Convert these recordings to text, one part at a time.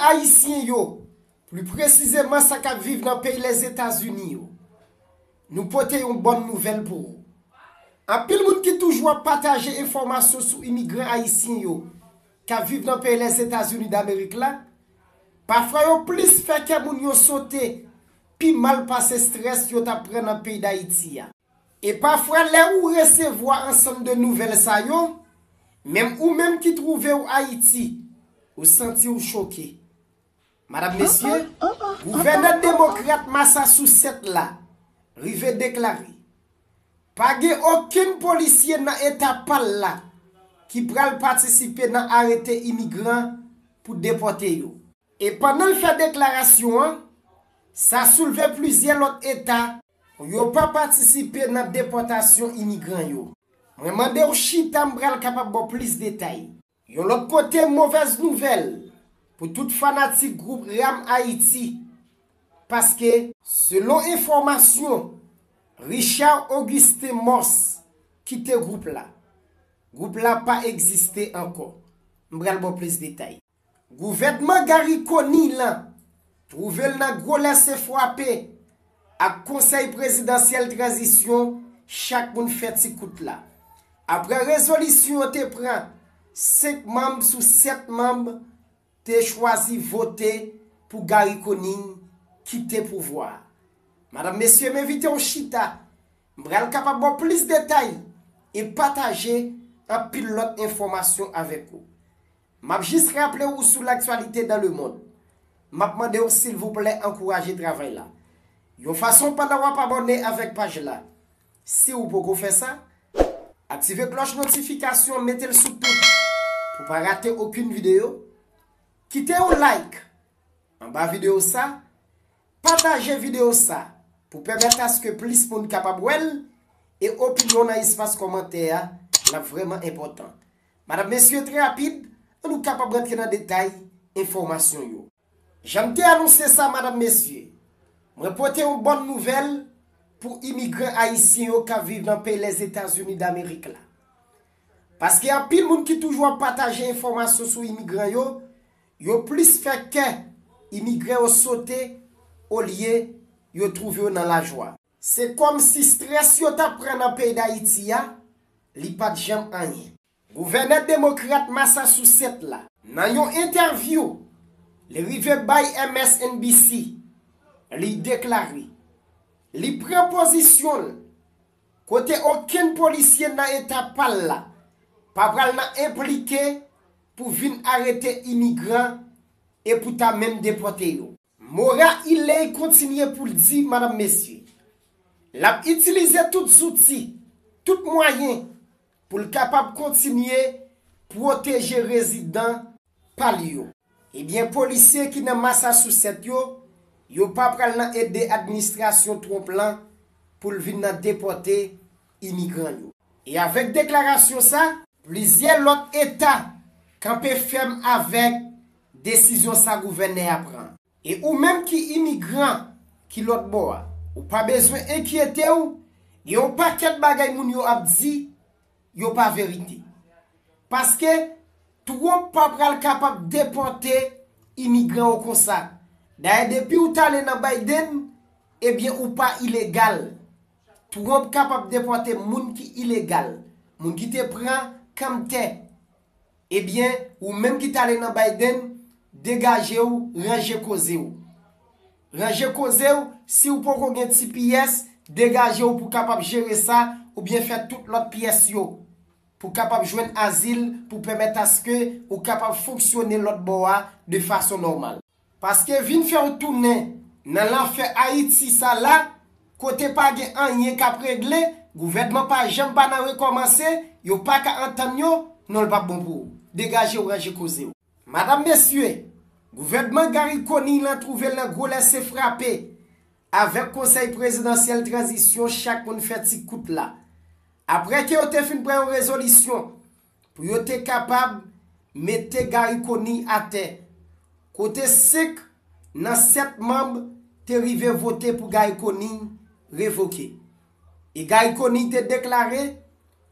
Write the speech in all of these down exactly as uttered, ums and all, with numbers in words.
Ayisyen yo, pli presizeman sa k ap viv nan peyi Lèzetazini yo, nou pote yon bòn nouvèl pou ou. Anpil moun ki toujou ap pataje enfòmasyon sou imigran ayisyen yo k ap viv nan peyi Lèzetazini Damerik la, pafwa yo plis fè kè moun yo sote pi mal pase estrès yo t ap pran nan peyi Dayiti a. E pafwa, lè ou resevwa ansanm de nouvèl sa yo, menm ou menm ki twouve w Ayiti, ou santi w choke. Madanm, mesye, gouvènè demokrat Masasousèt la rive deklare pa gen okenn polisye nan eta pa l la ki pral patisipe nan arete imigran pou depòte yo. E pandan l fè deklarasyon an, sa soulve plizyè lòt eta pou yo pa patisipe nan depòtasyon imigran yo. Mwen mande w chita, m pral kapab ba w plis detay. Yon lòt kote, movèz nouvèl pou tout fanatik gwoup Ram Ayiti, paske, selon enfòmasyon, Richard Augustin Morse kite gwoup la. Gwoup la pa egziste ankò. M pral ba w plis detay. Gouvènman Garry Conille lan twouve l nan gwo lèse frape ak Konsèy Prezidansyèl Tranzisyon, chak moun fè ti kout la. Apre rezolisyon yo te pran, senk manm sou sèt manm te chwazi vote pou Garry Conille kite pouvwa a. Madanm, mesye, m envite w chita. M pral kapab ba w plis detay e pataje anpil lòt enfòmasyon avèk ou. M ap jis raple w sou l'actualité dans le monde. M ap mande w, silvouplè, ankouraje travay la yon fason pandan w ap abòne avèk paj la. Si w poko fè sa, aktive klòch notifikasyon, mete l sou tout pou pa rate okenn videyo. Kite yon like anba videyo sa, pataje videyo sa pou pèmèt aske plis moun kapab wè l, e opinyon nan espas kòmantè a, l ap vrèman enpòtan. Madanm, mesye, trè rapid, ann nou kapab rantre nan detay enfòmasyon yo. Jan m te anonse sa, madanm, mesye, mwen pote yon bòn nouvèl pou imigran ayisyen yo k ap viv nan peyi Lèzetazini Damerik la. Paske anpil moun ki toujou ap pataje enfòmasyon sou imigran yo, yo plis fè kè imigran yo sote olye yo twouve yo nan lajwa. Se kòmsi estrès yo t ap pran nan peyi Dayiti a, li pa t janm anyen. Gouvènè demokrat Masasousèt la, nan yon entèvyou li rive bay M S N B C, li deklare li pran pozisyon l kote okenn polisye nan eta pa l la pa pral nan enplike pou vin arete imigran e pou ta menm depòte yo. Maura Healey kontinye pou l di, madanm, mesye, l ap itilize tout zouti, tout mwayen pou l kapab kontinye pwoteje rezidan pa l yo. Ebyen, polisye ki nan Masasousèt yo, yo pa pral nan ede administrasyon Trump lan pou l vin nan depòte imigran yo. E avèk deklarasyon sa, plizyè lòt eta kanpe fèm avèk desizyon sa gouvènè a pran. E ou menm ki imigran ki lòt bò a, ou pa bezwen enkyete w, gen yon pakèt bagay moun yo ap di, yo pa verite. Paske Trump pa pral kapab depòte imigran yo konsa. Dayè, depi w t ale nan Biden, ebyen, ou pa ilegal. Trump kapab depòte moun ki ilegal, moun ki te pran kanmtè. Ebyen, ou menm ki t ale nan Biden, degaje w, ranje koze w. Ranje koze w, si w poko gen T P S, degaje w pou kapab jere sa, oubyen fè tout lòt pyès yo, pou kapab jwenn azil, pou pèmèt aske ou kapab fonksyone lòt bò a de fason nòmal. Paske vin fè w tounen nan lanfè Ayiti sa la, kote pa gen anyen k ap regle, gouvènman pa janm pa nan rekòmanse, yo pa ka antann yo, non, l p ap bon pou ou. Degaje w, ranje koze w. Madanm, mesye, gouvènman Garry Conille lan twouve l nan gwo lèse frape avèk Konsèy Prezidansyèl Tranzisyon, chak moun fè ti kout la. Apre ke yo te fin pran yon rezolisyon pou yo te kapab mete Garry Conille atè, kote senk nan sèt manm te rive vote pou Garry Conille revoke. E Garry Conille te deklare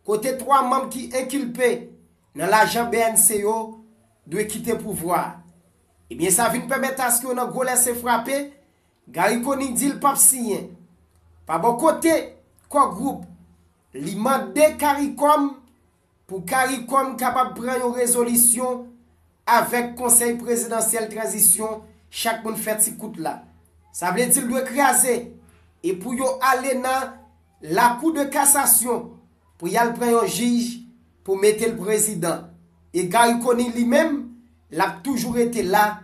kote twa manm ki enkilpe nan lajan B N C yo dwe kite pouvwa a. Ebyen, sa vin pèmèt aske yo nan gwo lèse frape, Garry Conille di l p ap siyen. Pa bò kote Core Group, li mande Caricom pou Caricom kapab pran yon rezolisyon avèk Konsèy Prezidansyèl Tranzisyon, chak moun fè ti kout la. Sa vle di l dwe kraze, e pou yo ale nan Lakou de Kasasyon pou y al pran yon jij pou mete l prezidan. E Garry Conille li menm, l ap toujou rete la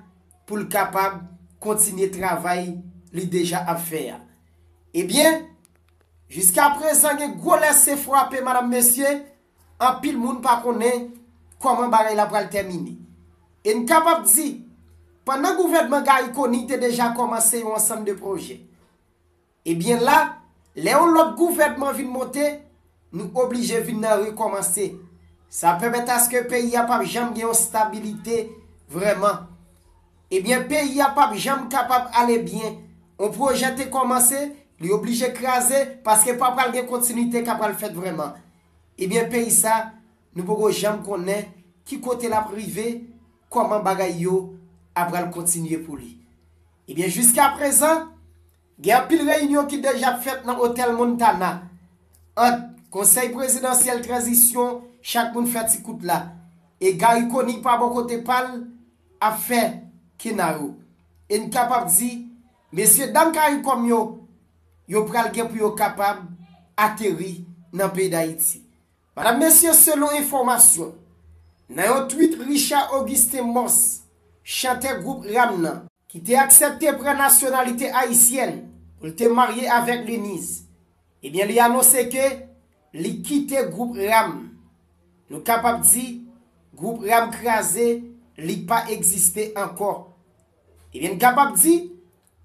pou l kapab kontinye travay li deja ap fè a. Ebyen, jiskaprezan gen gwo lèse frape, madanm, mesye, anpil moun pa konnen kòman bagay la pral tèmine. E n kapab di, pandan gouvènman Garry Conille te deja kòmanse yon ansanm de pwojè, ebyen la, lè yon lòt gouvènman vin monte, nou oblije vin nan rekòmanse. Sa pèmèt aske peyi a p ap janm gen yon stabilite vrèman. Ebyen, peyi a p ap janm kapab ale byen. Yon pwojè te kòmanse, li oblije kraze, paske pa pral gen kontinite k ap pral fèt vrèman. Ebyen, peyi sa, nou poko janm konnen ki kote l ap rive, kòman bagay yo ap pral kontinye pou li. Ebyen, jiskaprezan, gen anpil reyinyon ki deja ap fèt nan Otèl Montana ant Konsèy Prezidansyèl Tranzisyon, chak moun fè ti kout la, e Garry Conille pa bò kote pa l ap fè kenaro. E n kapab di, mesye dam Caricom yo, yo pral gen pou yo kapab ateri nan peyi Dayiti. Madanm, mesye, selon enfòmasyon, nan yon tweet Richard Augustin Morse, chantè gwoup Ram nan, ki te aksepte pran nasyonalite ayisyèn pou l te marye avèk Liniz, ebyen, li anonse ke li kite gwoup Ram. Nou kapab di, gwoup Ram kraze, li pa egziste ankò. Ebyen, n kapab di,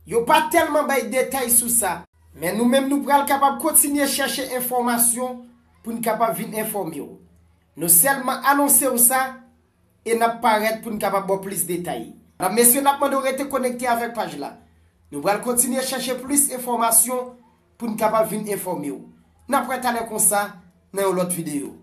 yo pa tèlman bay detay sou sa. Men nou menm, nou pral kapab kontinye chèche enfòmasyon pou n kapab vin enfòme w. Nou sèlman anonse w sa e n ap parèt pou n kapab ba w plis detay. Madanm, mesye, n ap mande w rete konekte avèk paj la. Nou pral kontinye chèche plis enfòmasyon pou n kapab vin enfòme w. N ap wè talè konsa nan yon lòt videyo.